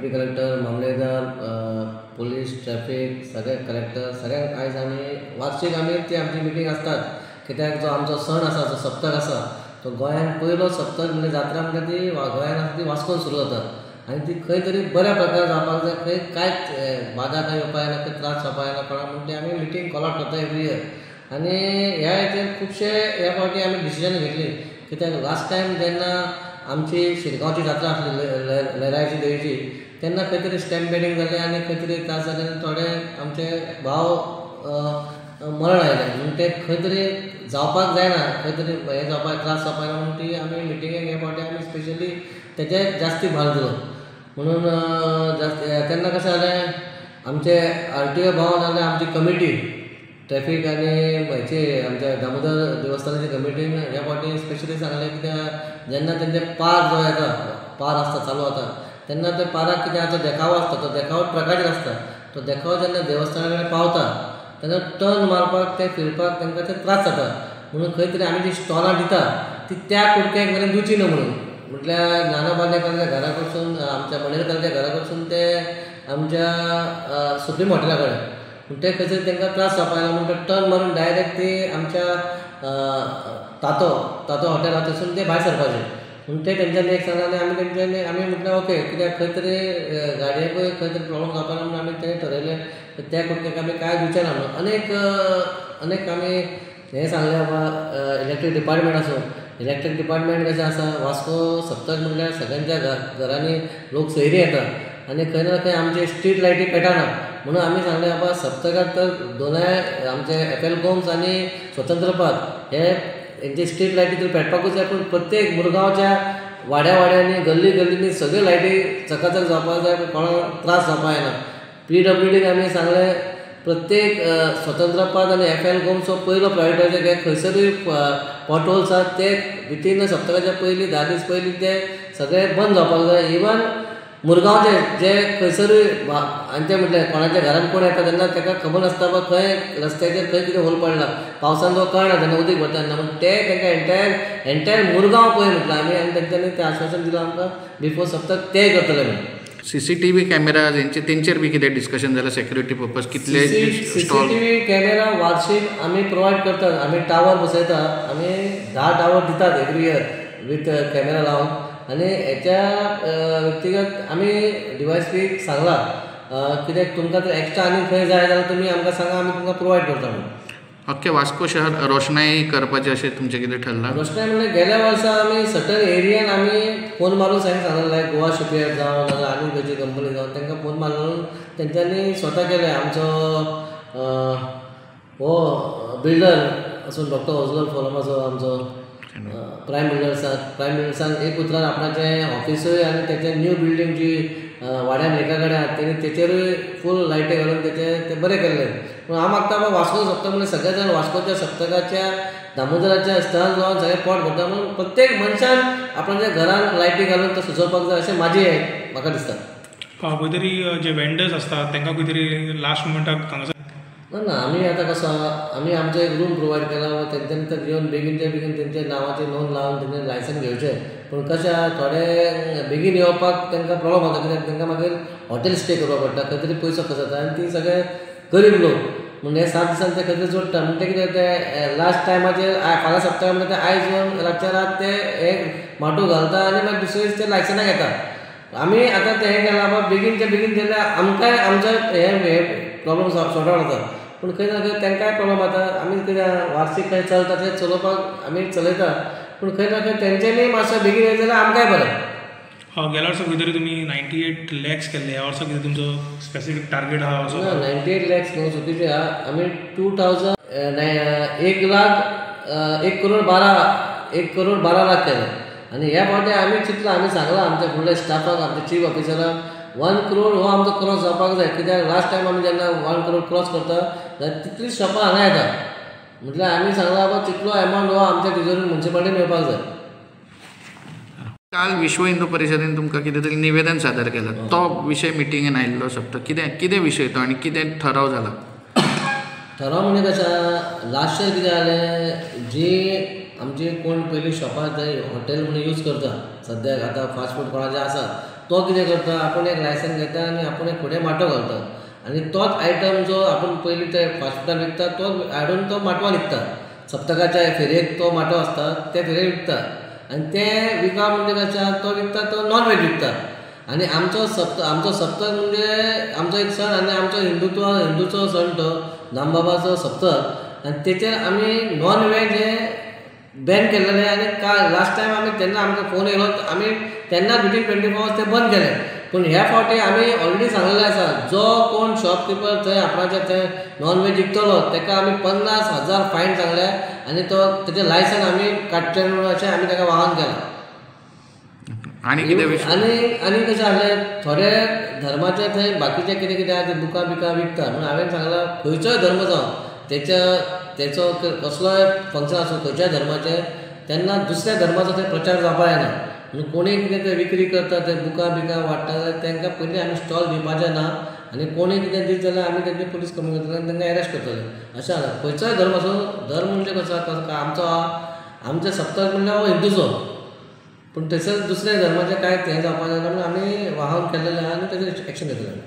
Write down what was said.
Deputy collector, मामलेदार, police, traffic, सगळे collector सगळ्यांक आयज आमी वार्षीक आमी ती आमची मिटींग आसतात. कित्याक जो आमचो सण आसा, जो सप्तक आसा, तो गोंयांत पयलो सप्तक म्हणजे जात्रा म्हणटा ती गोंयांत आसा ती वास्कोन सुरू जाता आनी ती खंय तरी बऱ्या प्रकारे जावपाक जाय, खंय कांयच बादा खंय येवपाक जायना, खंय त्रास जावपाक जायना कोणाक, म्हण ती आमी मिटींग कॉल आवट करता एवरी इयर. आनी ह्या हेचेर खुबशे ह्या फावटी आमी डिसिजन घेतली. कित्याक लास्ट टायम जेन्ना आमची शिरगांवची जात्रा आसली लहरायची देवीची, तेन्ना खंय तरी स्टॅम्प पेडिंग जालें आनी खंय तरी त्रास जाले आनी थोडे आमचे भाव मरण आयले. म्हूण ते खंय तरी जावपाक जायना, खंय तरी हें जावपाक त्रास जावपाक जायना म्हूण ती आमी मिटिंगेक हे फावटी आमी स्पेशली तेचेर जास्ती भार दिलो. म्हणून जास्त तेन्ना कशें जालें, आमचे आरटीओ भाव नाजाल्यार आमची कमिटी ट्रॅफीक आनी हेची आमच्या दामोदर देवस्थानाची कमिटीन ह्या फावटी स्पेशली सांगलें, कित्याक जेन्ना तेंचे पार जो येता, पार आसता चालू जाता, तेन्ना त्या पाराक कितें आतां देखावो आसता, तो देखावो ट्रकाचेर आसता. तो देखावो जेन्ना देवस्थाना कडेन पावता तेन्ना टर्न मारपाक ते फिरपाक तांकां ते त्रास जाता. म्हणून खंय तरी आमी जी स्टॉलां दिता ती त्या कुडक्याक मेरेन दिवची न्हू म्हणून, म्हटल्यार नाना बांदेकराच्या घरा कडसून, आमच्या मणेरकराच्या घरा कडसून ते आमच्या सुप्रीम हॉटेला कडेन, पूण ते खंयसर तांकां त्रास जावपाक जायना म्हूण ते टर्न मारून डायरेक्ट ती आमच्या तातो तातो हॉटेल आसा थंयसून ते भायर सरपाचे. म्हूण ते तेंच्यांनी एक सांगलें आनी आमी तेंच्यांनी आमी म्हटलें ओके, कित्याक खंय तरी गाडयेकूय खंय तरी प्रॉब्लम जावपाक ना म्हणून आमी तें ठरयलें त्या कुडक्याक आमी कांय दिवचें ना म्हणून. अनेक अनेक आमी हें सांगलें बाबा इलेक्ट्रीक डिपार्टमेंट आसूं, इलेक्ट्रीक डिपार्टमेंट कशें आसा, वास्को सप्तक म्हणल्यार सगळ्यांच्या घरांनी लोक सोयरी येता आनी खंय ना खंय आमचे स्ट्रीट लायटी पेटना. म्हणून आमी सांगलें बाबा सप्तकाक तर दोनाय आमचे एफ एल गोम्स आनी स्वतंत्र पार्क हे हेंचे स्ट्रीट लायटी तर पेटपाकूच जाय, पूण प्रत्येक मुरगांवच्या वाड्या वाड्यांनी गल्ली गल्लींनी सगळ्यो लायटी चकाचक जावपाक जाय, कोणाक त्रास जावपाक जायना. पीडब्ल्यूडीक आमी सांगलें प्रत्येक स्वतंत्र पार्क आनी एफ एल गोम्स हो पयलो प्रायोरिटायज घे, खंयसरूय पॉटहोल्स आसात ते विथीन सप्तकाच्या पयलीं 10 दीस पयलीं ते सगळे बंद जावपाक जाय. इवन मुरगांवचे जे खंयसरूय आनी ते म्हटल्यार कोणाच्या घरान कोण येता तेन्ना ताका खबर नासता बाबा खंय रस्त्याचेर खंय कितें होल पडला, पावसान तो कळना तेन्ना उदीक भरता तेन्ना, म्हण ते तांकां एंटायर एंटायर मुरगांव पळय म्हटलां आमी आनी तेंच्यांनी तें आश्वासन दिलां आमकां बिफोर सप्तक तेय करतले म्हणून. सीसीटीव्ही कॅमेरा तेंचेर बी कितें डिस्कशन जालां सेक्युरिटी पर्पज कितले स्टॉल? सीसीटीव्ही कॅमेरा वार्षीक आमी प्रोवायड करतात. आमी टावर बसयता, आमी 10 टावर दितात एवरी इयर विथ कॅमेरा लावन. आनी हेच्या व्यक्तिगत आमी डीवायएसपीक सांगलां कित्याक तुमकां जर एक्स्ट्रा आनी खंय जाय जाल्यार तुमी आमकां सांगा, आमी तुमकां प्रोवायड करता म्हणून. अख्खे वास्को शहर रोशनाई करपाचें अशें तुमचें कितें ठरलां? रोशनाई म्हणल्यार गेल्या वर्सा आमी सर्टन एरियान आमी फोन मारून सगळ्यांक सांगलें, लायक गोवा शिपयार्ड जावं नाजाल्यार आनी खंयची कंपनी जावं, तांकां फोन मारून तेंच्यांनी स्वता केलें. आमचो हो बिल्डर आसून डॉक्टर ओजलोर फोलमाचो आमचो प्रायम बिल्डर्सान, प्रायम बिल्डर्सान एक उतरान आपणाचें ऑफिसूय आनी तेचें न्यू बिल्डींग जी वाड्यान एका कडेन आहा तेणी तेचेरूय फूल लायटी घालून तेचें तें बरें केल्लें. पूण हांव मागता बाबा वास्को सप्तक म्हणल्यार सगळे जाण वास्कोच्या सप्तकाच्या दामोदराच्या स्थळान जावन सगळें पोट भरता, म्हणून प्रत्येक मनशान आपणाच्या घरान लायटी घालून तो सुचोवपाक जाय अशें म्हाजें म्हाका दिसता. खंय तरी जे वेंडर्स आसतात तांकां खंय तरी लास्ट मुमेंटाक हांगासर ना ना, आमी आतां कसो आमी आमचो एक रूम प्रोवायड केला, तेंच्यांनी तर येवन बेगीनच्या बेगीन तेंच्या नांवाची नोंद लावन तेंचे लायसन घेवचें. पूण कशें आहा थोडे बेगीन येवपाक तांकां प्रॉब्लम जाता, कित्याक तांकां मागीर हॉटेल स्टे करपाक पडटा, खंय तरी पयसो खर्च जाता आनी ती सगळे गरीब लोक म्हूण हे 7 दिसान ते खंय तरी जोडटा. म्हण ते कितें ते लास्ट टायमाचेर फाल्यां सप्तका म्हणटा ते आयज येवन रातच्या रात ते एक माटोव घालता आनी मागीर दुसरे दीस ते लायसनां घेता. आमी आतां तें हें केलां बाबा बेगीनच्या बेगीन जाल्यार आमकांय आमचो हे प्रॉब्लम सॉर्ट आवट जाता, पूण खंय ना खंय तांकांय प्रॉब्लम जाता. आमी कितें वार्षीक खंय चलता तें चलोवपाक आमी चलयता, पूण खंय ना खंय तेंच्यांनी मातसो बेगीन येयलें जाल्यार आमकांय बरें. गेल्या वर्सा खंय तरी तुमी 98 लॅक्स केल्ले, ह्या वर्सा कितें तुमचो स्पेसिफीक टार्गेट आहा असो? ना, 98 लॅक्स न्हू, चुकीचें आहा. आमी 2000 1 लाख 1 करोड 12 1 करोड 12 लाख केले आनी ह्या फावटी आमी चिंतलां, आमी सांगलां आमच्या फुडल्या स्टाफाक, आमच्या चीफ ऑफिसराक 1 करोड हो आमचो क्रॉस जावपाक जाय. कित्याक लास्ट टायम आमी जेन्ना 1 करोड क्रॉस करता जाल्यार तितलीच शॉपां हांगा येता, म्हटल्यार आमी सांगलां बाबा तितलो एमावंट हो आमच्या तिजोरीन मुन्सिपालिटीन येवपाक जाय. काल विश्व हिंदू परिशदेन तुमकां कितें तरी निवेदन सादर केलां, तो विशय मिटिंगेन आयिल्लो सप्तक, कितें कितें विशय तो आनी कितें ठराव जाला? ठराव म्हणजे कशें, लास्ट इयर कितें जालें, जी आमचे कोण पयलीं शॉपार थंय हॉटेल म्हणून यूज करता सद्याक आतां फास्ट फूड कोणाचें आसा तो कितें करता आपूण एक लायसन घेता आनी आपूण एक फुडें माटो घालता आनी तोच आयटम जो आपूण पयलीं ते फास्ट फुडान विकता तो हाडून तो माटवान विकता. सप्तकाच्या फेरयेक तो माटो आसता ते फेरयेक विकता आनी ते विका म्हणजे कशें तो विकता तो नॉन व्हेज विकता. आनी आमचो सप्तक म्हणजे आमचो एक सण आनी आमचो हिंदुत्व हिंदूचो सण तो दामबाबाचो सप्तक आनी तेचेर आमी नॉन व्हेज हें बॅन केल्लेलें. आनी लास्ट टायम आमी तेन्ना आमकां फोन येयलो आमी तेन्ना विदीन 24 आवर्स ते बंद केले. पूण ह्या फावटी आमी ऑलरेडी सांगलेलें आसा जो कोण शॉपकिपर थंय आपणाचे थंय नॉन व्हेज विकतलो ताका आमी 50,000 फायन सांगल्या आनी तो तेजें लायसन आमी काडचें म्हणून अशें आमी ताका वाहन केलां. आनी कितें आनी आनी कशें जालें थोडे धर्माचे थंय बाकीचे कितें कितें आहा ते बुकां बिकां विकता म्हणून हांवें सांगलां खंयचोय धर्म जावं तेचो कसलोय फंक्शन आसूं खंयच्याय धर्माचें तेन्ना दुसऱ्या धर्माचो थंय प्रचार जावपा जायना. म्हणून कोणीय कितें ते विक्री करता ते बुकां बिकां वाडटा जाल्यार तांकां पयलीं आमी स्टॉल दिवपाचें ना आनी कोणीय कितें दीत जाल्यार आमी तेंचे पुलीस कमी करतले आनी तांकां एरेस्ट करतले. अशें आसा खंयचोय धर्म आसूं धर्म म्हणजे कसो आमचो आमचो सप्तक म्हणल्यार हो हिंदूचो पूण थंयसर दुसऱ्या धर्माचें कांय हें जावपाक जायना म्हणून आमी वाहन केल्लेलें आहा आनी ताचेर एक्शन घेतलें.